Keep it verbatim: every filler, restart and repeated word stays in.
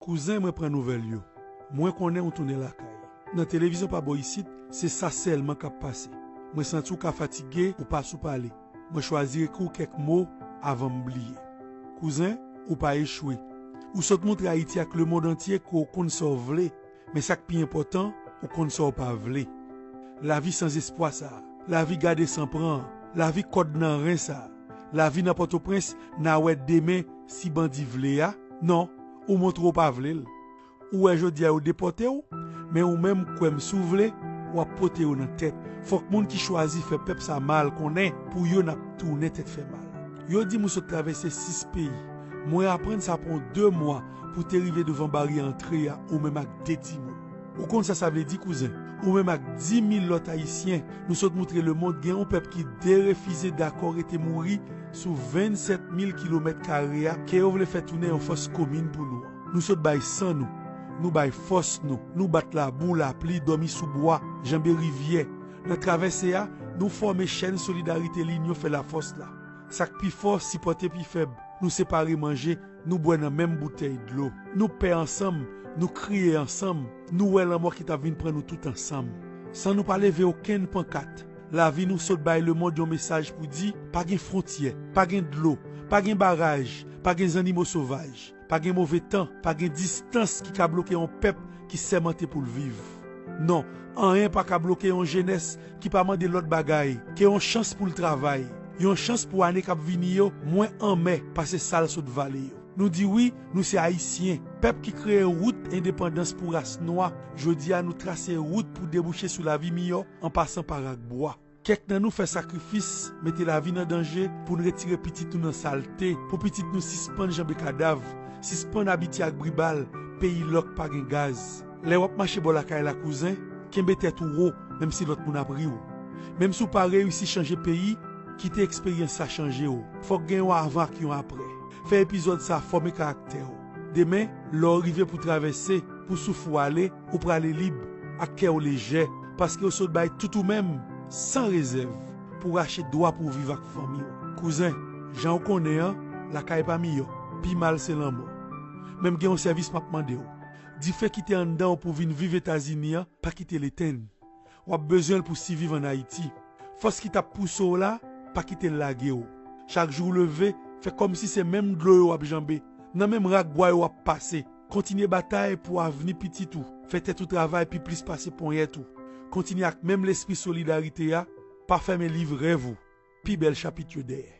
Kouzen, mwen pran nouvèl yo. Mwen konnen ou tounen lakay. Nan televizyon pa bò isit, se sa sèlman k ap pase. Mwen santi w ka fatige, ou pa sou pale. Mwen chwazi ekri w kèk mo avan m bliye. Kouzen, ou pa echwe. Ou sot montre Ayiti ak lemonn antye ke w konn sa w vle, men sa k pi enpòtan, ou konn sa w pa vle. Lavi sanzespwa sa a, lavi gade san pran an, lavi kòd nan ren sa a, lavi nan Pòtoprens, n a wè demen si bandi vle a. Non, ou montre w pa vle l. Ou wè jodi a yo depòte w, men ou menm kwè m si w vle, w ap pote yo nan tèt. Fòk moun ki chwazi fè pèp sa mal konnen pou yo n ap tounen tèt fè mal. Yo di m ou sot travèse sis peyi. Mwen aprann sa pran w de mwa pou te rive devan baryè antre a, ou menm ak de timoun. Ou konn sa sa vle di, kouzen? Ou menm ak dis mil lòt Ayisyen, nou sot montre lemonn gen yon pèp ki derefize dakò rete mouri sou vennsèt mil kilomèt kare a ke yo vle fè tounen yon fòs komin pou nou an. Nou sot bay san nou, nou bay fòs nou, nou bat labou, lapli, dòmi sou bwa, janbe rivyè. Nan travèse a, nou fòme chèn solidarite linyon fè lafòs la. Sa k pi fò sipòte pi fèb. Nou separe manje, nou bwè nan menm boutèy dlo. Nou pè ansanm, nou kriye ansanm, nou wè lanmò ki t ap vin pran nou tout ansanm. San nou pa leve okenn pankat, lavi nou sot bay lemonn yon mesaj pou di, pa gen fwontyè, pa gen dlo, pa gen baraj, pa gen zannimo sovaj, pa gen move tan, pa gen distans ki ka bloke yon pèp ki sèmante pou l viv. Non, anyen pa ka bloke yon jenès ki pa mande lòt bagay ke yon chans pou l travay, yon chans pou ane k ap vini yo mwen anmè pase sa l sot vale yo. Nou di wi, nou se Ayisyen, pèp ki kreye wout endepandans pou ras nwa. Jodi a, nou trase wout pou debouche sou lavi miyò an pasan pa rak bwa. Kèk nan nou fè sakrifis, mete lavi nan danje pou n retire pitit nou nan salte, pou pitit nou sispann janbe kadav, sispann abitye ak bri bal, peyi lòk pa gen gaz. Lè w ap mache bò lakay la, kouzen, kenbe tèt ou wo, menm si lòt moun ap ri w. Menm si w pa reyisi chanje peyi, kite eksperyans sa chanje w. Fòk gen yon avan ak yon aprè. Fè epizòd sa fòme karaktè w. Demen, lè w rive pou travèse, pou souf ou ale, ou prale lib, ak kè w lejè, paske w sot bay tout ou menm, san rezèv, pou rache dwa pou w viv ak fanmi w. Kouzen, jan w konnen an, lakay pa miyò, pi mal se lanmò. Men m gen yon sèvis m ap mande w. Dife ki te anndan w pou w vin viv Etazini an, pa kite l etenn. W ap bezwen l pou siviv ann Ayiti. Fòs ki t ap pouse w la, pa kite l lage w. Chak jou w leve, fè kòmsi se menm dlo yo w ap janbe, nan menm rak bwa yo w ap pase. Kontinye batay pou avni pitit ou. Fè tèt ou travay pi plis pase ponyèt ou. Kontinye ak menm lespri solidarite a, pa fèmen liv rèv ou. Pi bèl chapit yo dèyè.